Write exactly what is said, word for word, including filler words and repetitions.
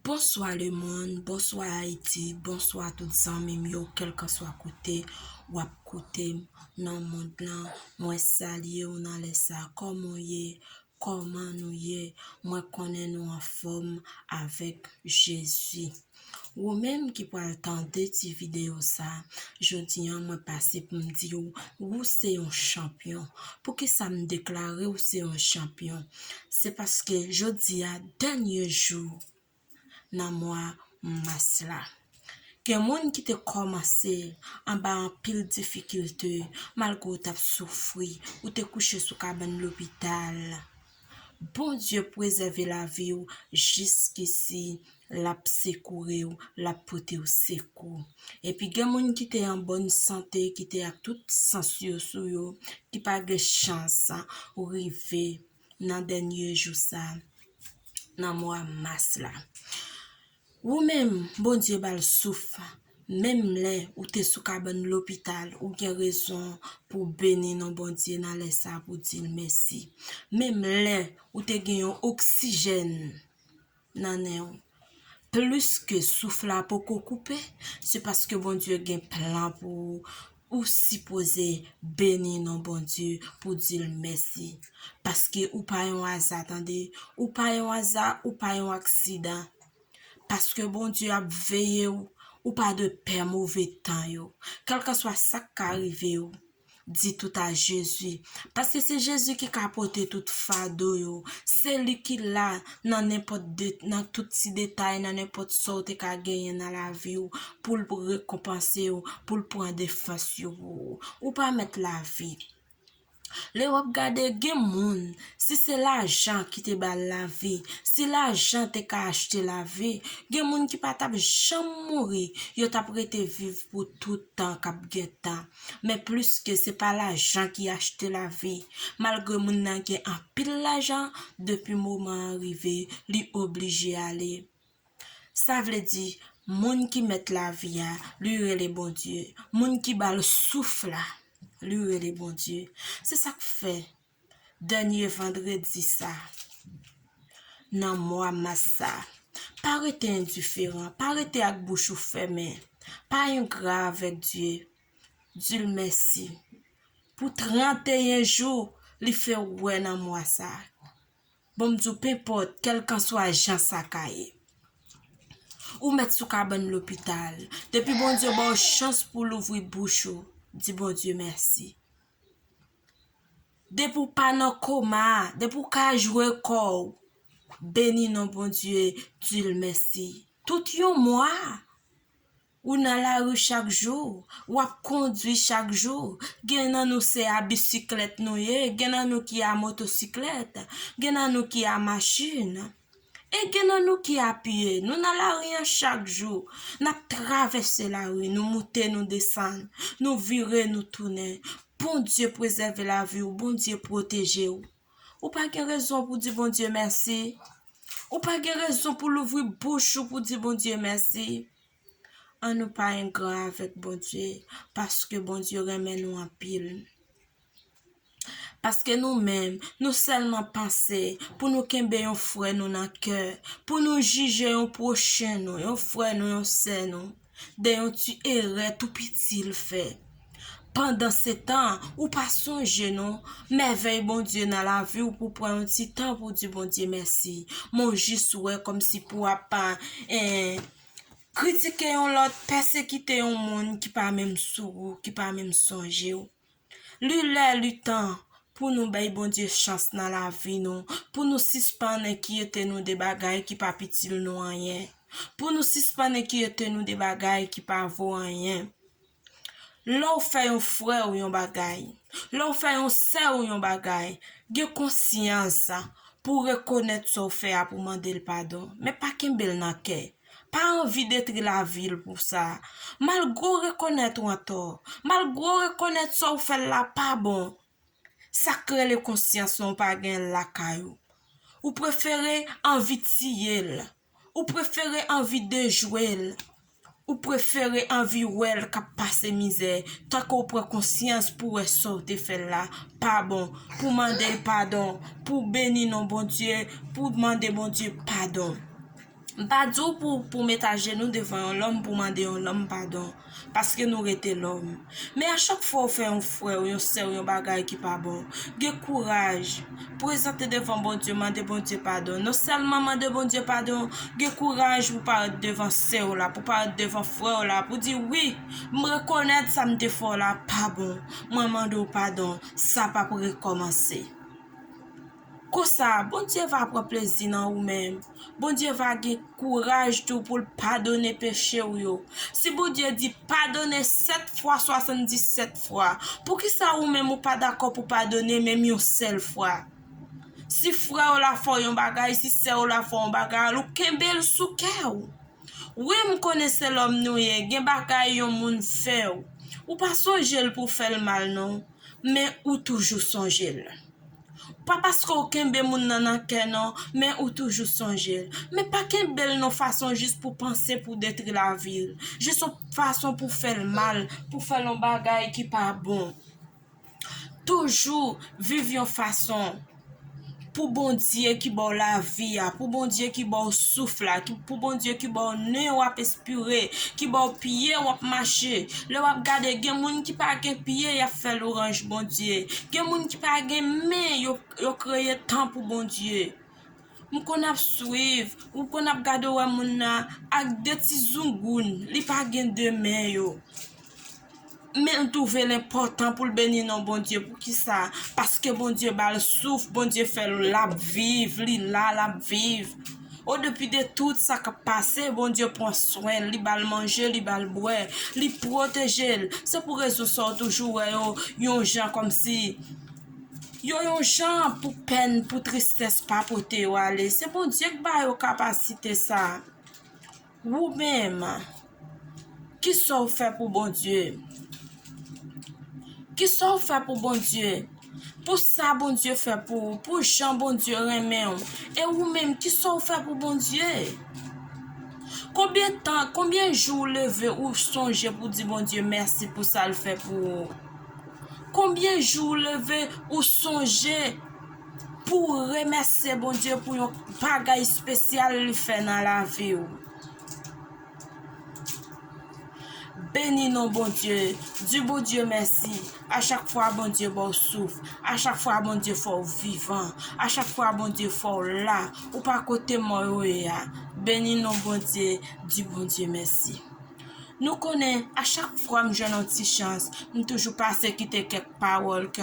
Bonswa lemonn, bonswa Ayiti, bonswa tout zanmi m yo, kèlkanswa kote w ap koute m nan mond lan. Mwen salye w nan lè sa. Kòman w ye? Kòman nou ye? Mwen konnen nou anfòm avèk Jezi. Ou menm ki pral tande ti videyo sa, jodi a mwen pase pou m di w, ou se yon chanpyon. Poukisa m deklare w se yon chanpyon? Se paske jodi a, dènye jou nan mwa mas la. Gen moun ki te kòmanse anba anpil difikilte, malgre w t ap soufri, ou te kouche sou kabann lopital. Bondye prezève lavi w jiskisi l ap sekoure w, l ap pote w sekou. Epi gen moun ki te an bòn sante, ki te ak tout sans yo sou yo, ki pa gen chans rive nan dènye jou sa, nan mwa mas la. Ou menm, Bondye ba l souf. Menm lè ou te sou kabann lopital, ou gen rezon pou w beni non Bondye nan lè sa, pou w di l mèsi. Menm lè ou te gen yon oksijèn nan nen w, plis ke souf la poko koupe, se paske Bondye gen plan pou ou. Ou sipoze beni non Bondye pou w di l mèsi. Paske ou pa yon aza, tande. Ou pa yon aza, ou pa yon aksidan. Paske Bondye ap veye w, ou pa dwe pè move tan yo. Kèlkanswa sa k ka rive w, di tout a Jezi. Paske se Jezi ki ka pote tout fado yo. Se li ki la nan nenpòt de, nan tout ti detay, nan nenpòt sa w te ka genyen nan lavi w, pou l rekonpanse w, pou l pran defans yo pou ou. Ou pa mèt lavi. Lè w ap gade, gen moun, si se lajan ki te ba l lavi, si lajan te ka achte lavi, gen moun ki pa t ap janm mouri, yo t ap rete viv pou tout tan k ap gen tan. Men plis ke se pa lajan ki achte lavi, malgre moun nan gen anpil lajan, depi moman an rive, li oblije ale. Sa vle di, moun ki mèt lavi a, li rele Bondye. Moun ki ba l souf la, li rele Bondye. Se sa k fè, dènye vandredi sa, nan mwa mas sa, pa rete endiferan, pa rete ak bouch ou fèmen, pa engra avèk Dye. Di l mèsi pou tranteyen jou li fè w wè nan mwa sa. Bon, m di w, penpòt, kèlkanswa jan sa ka ye. Ou mèt sou kabann lopital. Depi Bondye ba w chans pou w louvri bouch ou, di Bondye mèsi. Depi w pa nan koma, depi w ka jwe kò w, beni non Bondye, di l mèsi. Tout yon mwa, ou nan lari chak jou, w ap kondui chak jou. Gen nan nou se a bisiklèt nou ye, gen nan nou ki a motosiklèt, gen nan nou ki a machin. E gen nan nou ki a pye. Nou nan lari an chak jou. N ap travèse lari, nou moute, nou desann, nou vire, nou tounen. Bondye prezève lavi w, Bondye pwoteje w. Ou pa gen rezon pou di Bondye mèsi. Ou pa gen rezon pou louvri bouch ou pou di Bondye mèsi. Ann nou pa engra avèk Bondye, paske Bondye renmen nou anpil. Paske nou menm, nou sèlman panse pou nou kenbe yon frè nou nan kè, pou nou jije yon pwochen nou, yon frè nou, yon sè nou, de yon ti erè tou piti l fè. Pandansetan, ou pa sonje non, mèvèy Bondye nan lavi w pou pran yon ti tan pou di Bondye mèsi. Men w jis wè kòmsi pou w ap, eh, kritike yon lòt, pèsekite yon moun ki pa menm sou ou, ki pa menm sonje w. Li lè, li tan pou nou bay Bondye chans nan lavi nou, pou nou sispann enkyete nou de bagay ki p ap itil nou anyen, pou nou sispann enkyete nou de bagay ki pa vo anyen. Lè w fè yon frè w yon bagay, lè w fè yon sè w yon bagay, gen konsyans pou w rekonèt sa w fè a, pou w mande l padon. Men pa kenbe l nan kè. Pa anvi detwi lavi l pou sa. Malgre w rekonèt w antò, malgre w rekonèt sa w fè l la pa bon, sa k rele konsyans lan ou pa gen l lakay ou. Ou prefere anvi tiye l. Ou prefere anvi dejwe l. Ou prefere anvi wè l k ap pase mizè, tanke w pran konsyans pou w wè sa w te fè l la pa bon, pou w mande l padon, pou w beni non Bondye, pou w mande Bondye padon. M pa di w pou, pou w met ajenou devan yon lòm pou w mande yon lòm padon, paske nou rete lòm. Men a chak fwa w fè yon frè w, yon sè w, yon bagay ki pa bon, gen kouraj, prezante devan Bondye, mande Bondye padon. Non sèlman mande Bondye padon, gen kouraj pou parèt devan sè w la, pou parèt devan frè w la, pou di, "Wi, m rekonèt sa m te fè w la pa bon. Mwen mande w padon, sa p ap rekòmanse." Konsa, Bondye va pran plezi nan ou menm. Bondye va gen kouraj tou pou l padone peche w yo. Si Bondye di padone sèt fwa swasanndisèt fwa, poukisa ou menm ou pa dakò pou padone menm yon sèl fwa? Si frè w la fè w yon bagay, si sè w la fè w yon bagay, ou kenbe l sou kè w. Wi, m konnen se lòm nou ye, gen bagay yon moun fè w. Ou pa sonje l pou w fè l mal non, men ou toujou sonje l. Pa paske w kenbe moun nan nan kè non, men ou toujou sonje l. Men pa kenbe l nan fason jis pou panse pou detri lavi l. Jis yon fason pou fè l mal, pou fè l yon bagay ki pa bon. Toujou viv yon fason pou Bondye ki ba w lavi a, pou Bondye ki ba w souf la, ki, pou Bondye ki ba w nen w ap espire, ki ba w pye w ap mache. Lè w ap gade, gen moun ki pa gen pye, y ap fè lwanj Bondye. Gen moun ki pa gen men, yo, yo kreye tan pou Bondye. M konn ap swiv, m konn ap gade, w wè moun nan ak de ti zoungoun, li pa gen de men yo. Men l twouve l enpòtan pou l beni non Bondye. Poukisa? Paske Bondye ba l souf, Bondye fè l, l ap viv, li la, l ap viv. O depi de tout sa k ap pase, Bondye pran swen l, li ba l manje, li ba l bwè, li pwoteje l. Se pou rezon sa w toujou wè yo yon jan kòmsi yo yon jan pou pèn, pou tristès pa pote yo ale. Se Bondye k ba yo kapasite sa. Ou menm, kisa w fè pou Bondye? Kisa w fè pou Bondye? Pou sa Bondye fè pou ou, pou jan Bondye renmen w. E ou menm, kisa w fè pou Bondye? Konbyen tan, konbyen jou w leve, ou sonje pou di Bondye mèsi pou sa l fè pou ou? Konbyen jou w leve, ou sonje pou w remèsye Bondye pou yon bagay espesyal li fè nan lavi w? Beni non Bondye, di Bondye mèsi. A chak fwa Bondye ba w souf, a chak fwa Bondye fè w vivan, a chak fwa Bondye fè w la, ou pa kote mò yo ye a. Beni non Bondye, di Bondye mèsi. Nou konnen, a chak fwa m jwenn yon ti chans, m toujou pase kite kèk pawòl, kèk